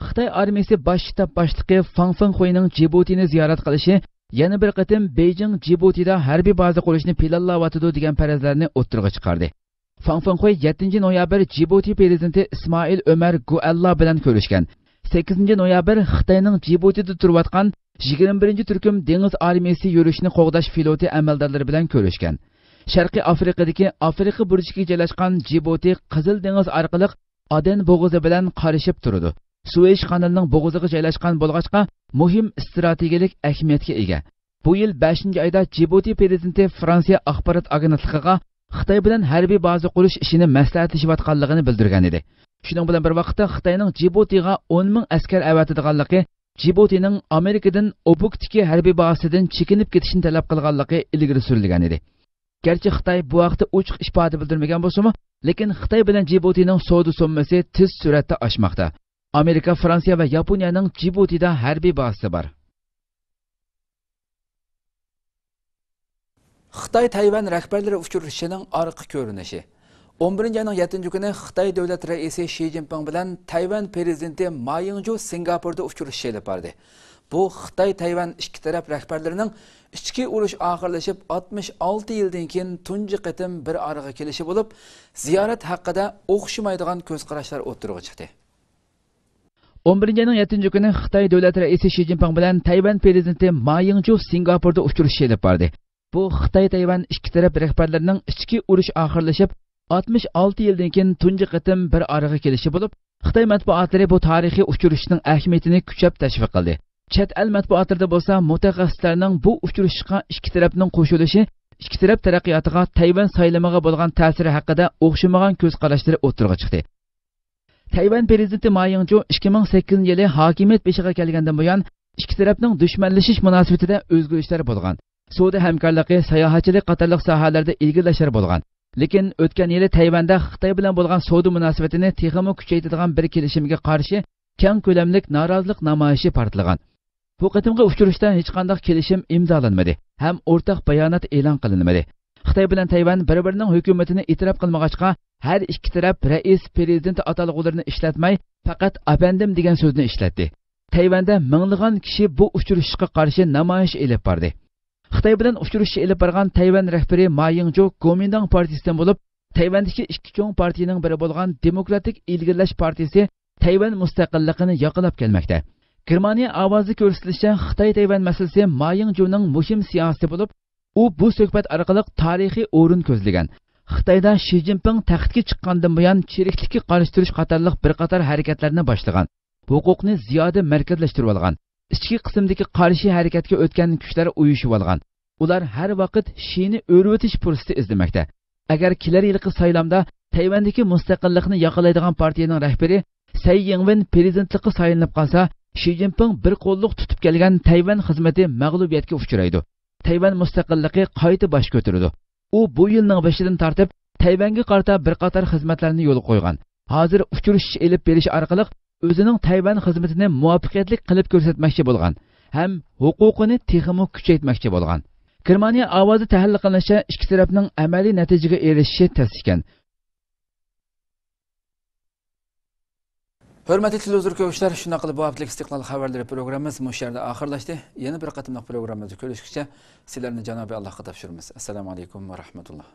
خىتاي ئارمىيىسى باش شتاب باشلىقى فاڭ فېڭخۇينىڭ جىبۇتىنى زىيارەت قىلىشى يەنە بىر قېتىم بېيجىڭ جىبۇتىدا ھەربىي بازا قۇرۇشنى پىلانلاۋاتىدۇ دېگەن پەرەزلەرنى ئوتتۇرىغا چىقاردى. فاڭ فېڭخۇي يەتتىنچى نويابىر جىبۇتى پىرېزىدېنتى ئىسمائىل ئۆمەر گۇئەللا بىلەن كۆرۈشكەن. سەككىزىنچى نويابىر خىتاينىڭ جىبۇتىدا تۇرۇۋاتقان يىگىرمە بىرىنچى تۈركۈم دېڭىز ئارمىيىسى يۈرۈشىنى قوغداش فلوتى ئەمەلدارلىرى بىلەن كۆرۈشكەن. شەرقىي ئافرىقىدىكى ئافرىقا بۇرجىكىگە جايلاشقان جىبۇتى قىزىل دېڭىز ئارقىلىق ئادېن بوغۇزى بىلەن قارىشىپ تۇرىدۇ. سۇۋېيش قانىلىنىڭ بوغۇزىغا جايلاشقان بولغاچقا، مۇھىم ئىستراتېگىيەلىك ئەھمىيەتكە ئىگە. بۇ يىل بەشىنچى ئايدا جىبۇتى پىرېزىدېنتى فرانسىيە ئاخبارات ئاگېنتلىقىغا خىتاي بىلەن ھەربىي بازا قۇرۇش ئىشىنى مەسلىھەتلىشىۋاتقانلىقىنى بىلدۈرگەن ئىدى. شۇنىڭ بىلەن بىر ۋاقىتتا، خىتاينىڭ جىبۇتىغا ئون مىڭ ئەسكەر ئەۋەتىدىغانلىقى، جىبۇتىنىڭ ئامېرىكىدىن ئوبۇكتىكى ھەربىي بازىسىدىن چېكىنىپ كېتىشنى تەلەپ قىلغانلىقى ئىلگىرى سۈرۈلگەن ئىدى. گەرچە خىتاي بۇ ھەقتە ئوچۇق ئىپادە بىلدۈرمىگەن بولسىمۇ، لېكىن خىتاي بىلەن جىبۇتىنىڭ سودا سوممىسى تېز سۈرئەتتە ئاشماقتا. ئامېرىكا، فرانسىيە ۋە ياپونىيەنىڭ جىبۇتىدا ھەربىي بازىسى بار. خىتاي تەيۋەن رەھبەرلىرى ئۇچرىشىشىنىڭ ئارقا كۆرۈنۈشى. ئون بىرىنچى ئاينىڭ يەتتىنچى كۈنى خىتاي دۆلەت رەئىسى شى جىنپىڭ بىلەن تەيۋەن پىرېزىدېنتى ما يىڭجۇ سىنگاپوردا ئۇچرىشىش ئېلىپ باردى. بۇ خىتاي تەيۋەن ئىككى تەرەپ رەھبەرلىرىنىڭ ئىچكى ئۇرۇش ئاخىرلىشىپ ئاتمىش ئالتە يىلدىن كېيىن تۇنجى قېتىم بىر ئارىغا كېلىشى بولۇپ، زىيارەت ھەققىدە ئوخشىمايدىغان كۆز قاراشلار ئوتتۇرىغا چىقتى. ئون بىرىنچى ئاينىڭ يەتتىنچى كۈنى خىتاي دۆلەت رەئىسى شى جىنپىڭ بىلەن تەيۋەن پىرېزىدېنتى ما يىڭجۇ سىنگاپوردا ئۇچرىشىش ئېلىپ باردى. بۇ خىتاي تەيۋەن ئىككى تەرەپ رەھبەرلىرىنىڭ ئىچكى ئۇرۇش ئاخىرلىشىپ ئاتمىش ئالتە يىلدىن كېيىن تۇنجى قېتىم بىر ئارىغا كېلىشى بولۇپ، خىتاي مەتبۇئاتلىرى بۇ تارىخىي ئۇچرىشىشنىڭ ئەھمىيىتىنى كۈچەپ تەشۋىق قىلدى. چەت ئەل مەتبۇئاتلىرىدا بولسا مۇتەخەسسىسلەرنىڭ بۇ ئۇچرىشىشقا ئىككى تەرەپنىڭ قوشۇلۇشى، ئىككى تەرەپ تەرەققىياتىغا تەيۋەن سايلىمىغا بولغان تەسىرى ھەققىدە ئوخشىمىغان كۆز قاراشلىرى ئوتتۇرىغا چىقتى. تەيۋەن پىرېزىدېنتى ما يىڭجۇ ئىككى مىڭ سەككىزىنچى يىلى ھاكىمىيەت بېشىغا كەلگەندىن بۇيان، ئىككى تەرەپنىڭ دۈشمەنلىشىش مۇناسىۋىتىدە ئۆزگىرىشلەر بولغان. سودا ھەمكارلىقى، ساياھەتچىلىك قاتارلىق ساھەلەردە ئىلگىرىلەشلەر بولغان. لېكىن ئۆتكەن يىلى تەيۋەندە خىتاي بىلەن بولغان سودا مۇناسىۋىتىنى تېخىمۇ كۈچەيتىدىغان بىر كېلىشىمگە قارشى كەڭ كۆلەملىك نارازىلىق نامايىشى پارتلىغان. بۇ قېتىمقى ئۇچرىشىشتا ھېچقانداق كېلىشىم ئىمزالانمىدى ھەم ئورتاق بايانات ئېلان قىلىنمىدى. خىتاي بىلەن تەيۋەن بىر-بىرىنىڭ ھۆكۈمىتىنى ئېتىراپ قىلمىغاچقا، ھەر ئىككى تەرەپ رەئىس، پىرېزىدېنت ئاتالغۇلىرىنى ئىشلەتمەي، پەقەت ئەپەندىم دېگەن سۆزنى ئىشلەتتى. تەيۋەندە مىڭلىغان كىشى بۇ ئۇچرىشىشقا قارشى نامايىش ئېلىپ باردى. خىتاي بىلەن ئۇچرىشىش ئېلىپ بارغان تەيۋەن رەھبىرى ما يىڭجۇ گومىنداڭ پارتىيىسىدىن بولۇپ، تەيۋەندىكى ئىككى چوڭ پارتىيىنىڭ بىرى بولغان دېموكراتىك ئىلگىرىلەش پارتىيىسى تەيۋەن مۇستەقىللىقىنى ياقىلاپ كەلمەكتە. گېرمانىيە ئاۋازىدا كۆرسىتىلىشىچە، خىتاي تەيۋەن مەسىلىسى ما يىڭجۇنىڭ مۇھىم سىياسىتى بولۇپ، ئۇ بۇ سۆھبەت ئارقىلىق تارىخىي ئورۇن كۆزلىگەن. خىتايدا شى جىنپىڭ تەختكە چىققاندىن بۇيان چىرىكلىككە قارشى تۇرۇش قاتارلىق بىر قاتار ھەرىكەتلەرنى باشلىغان. ھوقۇقنى زىيادە مەركەزلەشتۈرۈۋالغان. ئىچكى قىسىمدىكى قارشى ھەرىكەتكە ئۆتكەن كۈچلەر ئۇيۇشۇۋالغان. ئۇلار ھەر ۋاقىت شىنى ئۆرۈۋېتىش پۇرسىتى ئىزدىمەكتە. ئەگەر كېلەر يىلقى سايلامدا تەيۋەندىكى مۇستەقىللىقنى ياقىلايدىغان پارتىيىنىڭ رەھبىرى سەي يىڭۋېن پىرېزىدېنتلىققا سايلىنىپ قالسا، شى جىنپىڭ بىر قوللۇق تۇتۇپ كەلگەن تەيۋەن خىزمىتى مەغلۇبىيەتكە ئۇچرايدۇ. تەيۋەن مۇستەقىللىقى قايتا باش كۆتۈرىدۇ. ئۇ بۇ يىلنىڭ بېشىدىن تارتىپ تەيۋەنگە قارىتا بىر قاتار خىزمەتلەرنى يولغا قويغان. ھازىر ئۇچرىشىش ئېلىپ بېرىش ئارقىلىق ئۆزىنىڭ تەيۋەن خىزمىتىنى مۇۋەپپەقىيەتلىك قىلىپ كۆرسەتمەكچى بولغان ھەم ھوقۇقىنى تېخىمۇ كۈچەيتمەكچى بولغان. گېرمانىيە ئاۋازى تەھلىل قىلىنىشىچە، ئىككى تەرەپنىڭ ئەمەلىي نەتىجىگە ئېرىشىشى تەس ئىكەن. ھۆرمەتلىك تېلېۋىزور كۆرگۈچىلەر، شۇنداق قىلىپ بۇ ھەپتىلىك ئىستىقلال خەۋەرلىرى پروگراممىمىز مۇشۇ يەردە ئاخىرلاشتى. يەنە بىر قېتىملىق پروگراممىمىزدا كۆرۈشكىچە سىلەرنى جانابى ئاللاھقا تاپشۇرىمىز. ئەسسالامۇ ئەلەيكۇم ۋە رەھمەتۇللاھ.